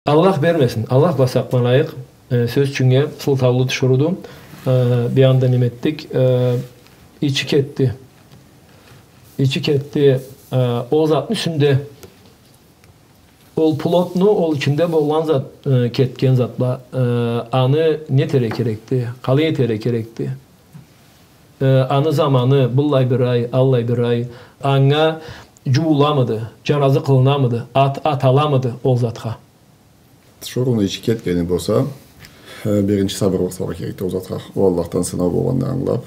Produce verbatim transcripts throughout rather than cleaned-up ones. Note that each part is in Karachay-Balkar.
Аллах бермесин, Аллах бла сакъланайыкъ. Э, сёз ючюннге, сылтаулу тиширыуду. Э, бир анда неме этдик, э, ичи кетди. Ичи кетди, э, ол затны юсюнде. Ол плодну, ол ичинде болгъан зат, э, кетген затла, э, аны не этерге керекди, къалай этерге керекди? Э, аны заманы, быллай бир ай, аллай бир ай, анга джууламыды, джаназы къылынамыды, ат, аталамыды ол затха? Тиширыуну ичи кетгени болса, э, биринчи сабырлыкъ салыргъа керекди ол затха. Ол Аллахдан сынау болгъанын ангылап,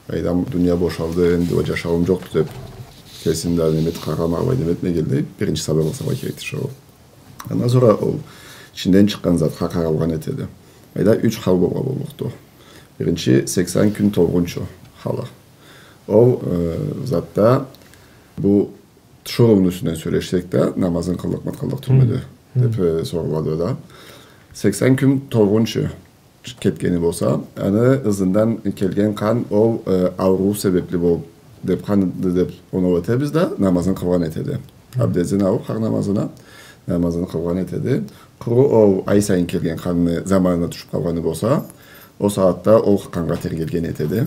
къайдам, дуния бошалды, энди ол джашауум джокъду деп, кесин да неме этип къарама, алай неме этмегенлей, биринчи сабырлыкъ салыргъа керекди тиширыу. Андан сора ол ичинден чыкъгъан затха къаралгъан этеди. Айда юч хал болгъа боллукъду. Биринчи, сексен кюн толгъунчу халы. Ол, э, затда бу тиширыуну юсюнден сёлешсек да, намазын къыллыкъмы, къыллыкъ тюлмюдю деп, э, сорулады да. Сексен кюн толгъунчу кетгени болса, аны ызындан келген къан ол, э, ауруу себепли болуп, деп къанды деп оноу этебиз да, намазын къылгъан этеди. Абдезин алып, хар намазына намазын къылгъан этеди. Къуру ол ай сайын келген къанны заманына тюшюп къалгъаны болса, ол сагъатда ол къаннга тергелген этеди.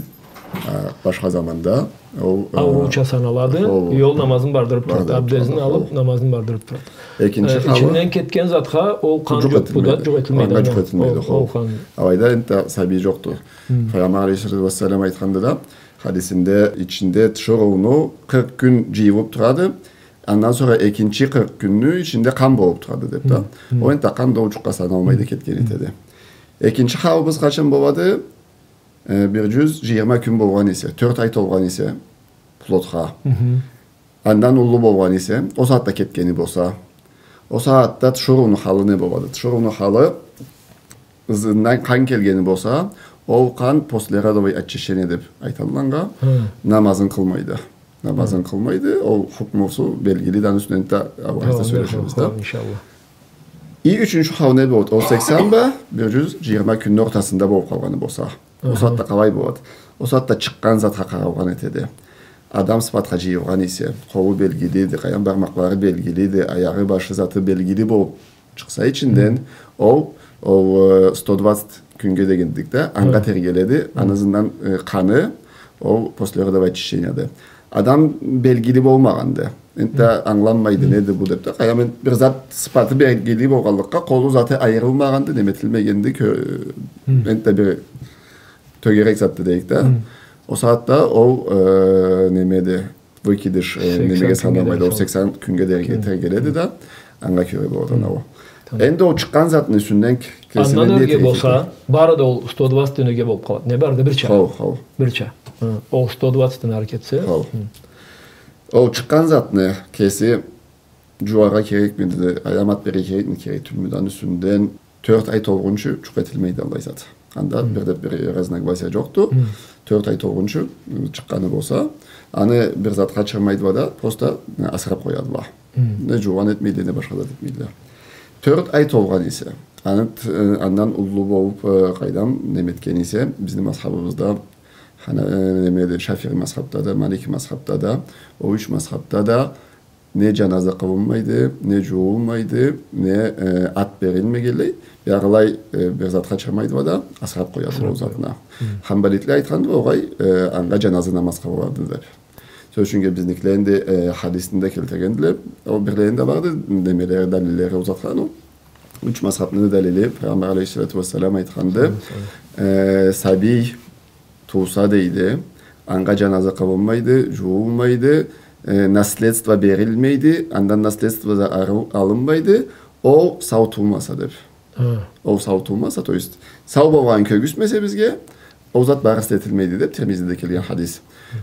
А, башха заманда ол, э, аурууча саналады, ол, и ол намазын бардырып турады. Бардырып турады, абдезин алып, намазын бардырып турады. Экинчи халы, ичинден кетген затха ол къан джукъ этилмейди. Джукъ этилмейди, къаннга джукъ этилмейди, ол, ол къан. Алайда энтда сабий джокъду. Пайгъамбар алейхиссалату уассалам айтханды да, хадисинде, ичинде тиширыуну къыркъ кюн джыйылып турады, андан сора экинчи къыркъ кюнню ичинде къан болуп турады деп да. Ол энтда къан да ол джукъгъа саналмайды, кетген этеди. Экинчи халыбыз къачан болады? Э, бир джюз джыйырма кюн болгъан эсе, тёрт ай толгъан эсе, плодха. Андан уллу болгъан эсе, ол сагъатда кетгени болса, ол сагъатда тиширыуну халы не болады? Тиширыуну халы, ызындан къан келгени болса, ол къан послеродовое очищение деп айтылгъаннга, намазын къылмайды. Намазын къылмайды, ол хукмусу белгили да, аны юсюнден да алайда сёлеширбиз да. Иншаллах. И ючюнчю хал не болду? Ол сексен бла бир джюз джыйырма кюнню ортасында болуп къалгъаны болса, ол сагъатда къалай болады? Ол сагъатда чыкъгъан затха къаралгъан этеди. Адам сыфатха джыйылгъан эсе, къолу белгилиди, къайдам, бармакълары белгилиди, аягъы, башы, заты белгили болуп чыкъса ичинден, ол, ол, э, сто двадцать кюннге дегенликде анга тергеледи, аны ызындан, э, къаны, ол послеродовое очищениеди. Адам белгили болмагъанды. Энтда ангыланмайды, неди бу деп да. Къайдам, бир зат сыфаты белгили болгъанлыкъгъа, къолу, заты айырылмагъанды, неме этилмегенди, кё-, энтда бир тёгерек затды дейик да. Ол сагъатда ол, э, немеди, выкидыш, э, немеге саналмайды, ол сексен кюннге дери тергеледи да, анга кёре болады анау. Энди ол чыкъгъан затны юсюнден к-, кесине не этеди? Андан ёрге болса, бары да ол сто двадцатьдан ёрге болуп къалады. Не бары да бирча. Хо, хо. Бирча. Ол сто двадцатьдан ары кетсе. Хо. Ол чыкъгъан затны кеси джууаргъа керекмиди, аламат берирге керекмиди, керек тюлмюдю, аны юсюнден тёрт ай толгъунчу джукъ этилмейди аллай зат. Анда бир да бир разногласия джокъду. Тёрт ай толгъунчу, ы, чыкъгъаны болса, аны бир затха чырмайдыла да, просто, ы, асырап къоядыла. Не джуугъан этмейди, не башха зат этмейди. Тёрт ай толгъан эсе, аны т-, ы, андан уллу болуп, ы, къайдам, неме этген эсе, бизни мазхабыбызда, хана-, ы, немеди, Шафии мазхабда да, Малики мазхабда да, ол юч мазхабда да, не джаназа къылынмайды, не джуулмайды, не, э, ат берилмегенлей, бир аллай, э, бир затха чырмайдыла да, асырап къоядыла ол затны. Ханбалитле айтхандыла, огъай, э, анга джаназа намаз къылынады деп. Сёз ючюн, бизникиле энди, э, хадисни да келтиргендиле. Ол бирлеринде барды, немелери, далиллери ол затха, но юч мазхабны да далили, Пайгъамбар алейхиссалату уассалам айтханды, э, сабий тууса, дейди, анга джаназа къылынмайды, джуулмайды, э, наследство берилмейди, андан наследство да арыл-, алынмайды, ол сау тууламаса деп. Ол сау тууламаса, то есть, сау болгъанын кёргюзтмесе бизге, ол зат барысы да этилмейди деп, Тирмизиде келген хадис.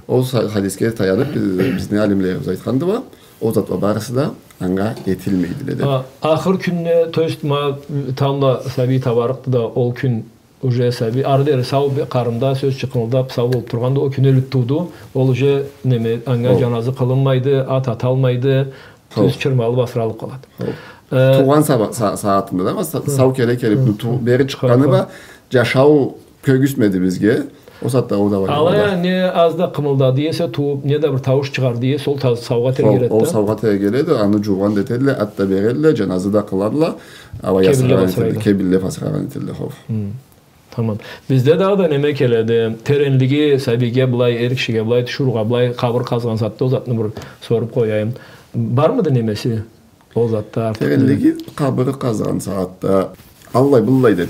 Ол са-, хадисге таянып, биз-, бизни алимлерибиз айтхандыла, ол затла барысы да анга этилмейдиле деп. А, ахыр кюнде, то есть, ма, тамбла сабий табарыкъды да, ол кюн уже сабий, ары дери сау бе-, къарында, сёз ючюн, къымылдап, сау болуп тургъанды, ол кюн ёлюп тууду, ол уже, неме, анга джаназы къылынмайды, ат аталмайды, тюз чырмалып, асыралып къалады. Э, туугъан саба-, са-, сагъатында да, ма, са-, сау келе келип, ту-, бери чыкъгъаны бла, джашау кёргюзтмеди бизге. Ол сагъатда ол да бар. Алай а не аз да къымылдады эсе, тууп, не да бир таууш чыгъарды эсе, ол та-, саугъа этерге келеди да. Ол саугъа этерге келеди, аны джуугъан да этедиле, ат да бередиле, джаназа да къыладыла. Кебинле асырагъан этедиле, кебинле асырагъан этедиле, хо. Тамам. Бизде дагъыда неме келеди, теренлиги сабийге былай, эр кишиге былай, тиширыугъа былай, къабыр къазгъан сагъатда ол затны бир соруб къояйым. Бармыды немеси? Ол затда артыкъ. Теренлиги, къабыр къазгъан сагъатда аллай-быллай деб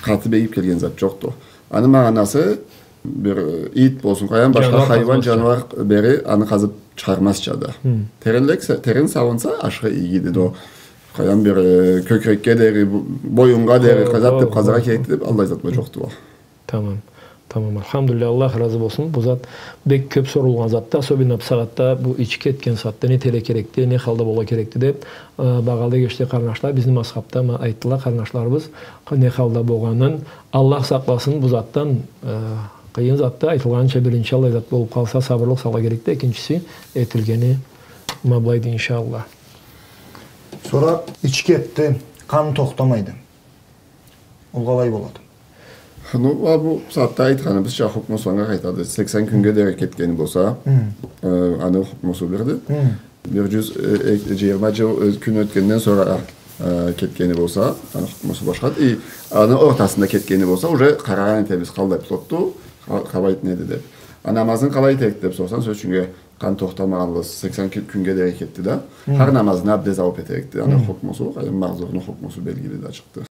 къаты бегиб келген зат джокъду. Аны магъанасы бир, э, ит болсун, къайдам, башха джаныуар, хайыуан, къазмазча, джаныуар бери аны къазыб чыгъармазчады. Теренлик са-, терен салынса, ашхы игиди да. Къайдам, бир, э, кёкюрекге дери, бу-, боюннга дери, къазат деб къазаргъа керекди деб, аллай зат бла джокъду ол. Тамам. Тамам. Альхамдулиллях, Аллах разы болсун. Бу зат бек кёб сорулгъан затды. Особенно бу сагъатда, бу ичи кетген сагъатда не этерге керекди, не халда болургъа керекди деб, э, багъалы эгешли къарнашла, бизни мазхабда ма айтдыла къарнашларыбыз, не халда болгъанын. Аллах сакъласын бу затдан, э, къыйын затды. Айтылгъанча, биринчи аллай зат болуб къалса, сабырлыкъ салыргъа керекди, экинчиси этилгени ма былайды, иншаллах. Сора ичи кетди, къан тохтамайды. Ол къалай болады? Ну, а бу сагъатда айтханыбызча, хукмусу анга къайтады. Сексен кюннге дери кетгени болса, э, аны хукмусу бирди. Бир джюз, э, э, джыйырма джыл, э, кюн ётгенден сора, э, кетгени болса, аны хукмусу башхады. И аны ортасында кетгени болса, уже къарагъан этебиз, къаллай плотду, къа-, къалай неди деб. А намазын къалай этерикди деб сорсанг, сёз ючюннге, къан тохтамагъанлы, сексен кю-, кюннге дери кетди да. Хар намазына абдез алыб этерикди. Аны хукмусу, къайдам, магъзурну хукмусу белгили да чыкъды.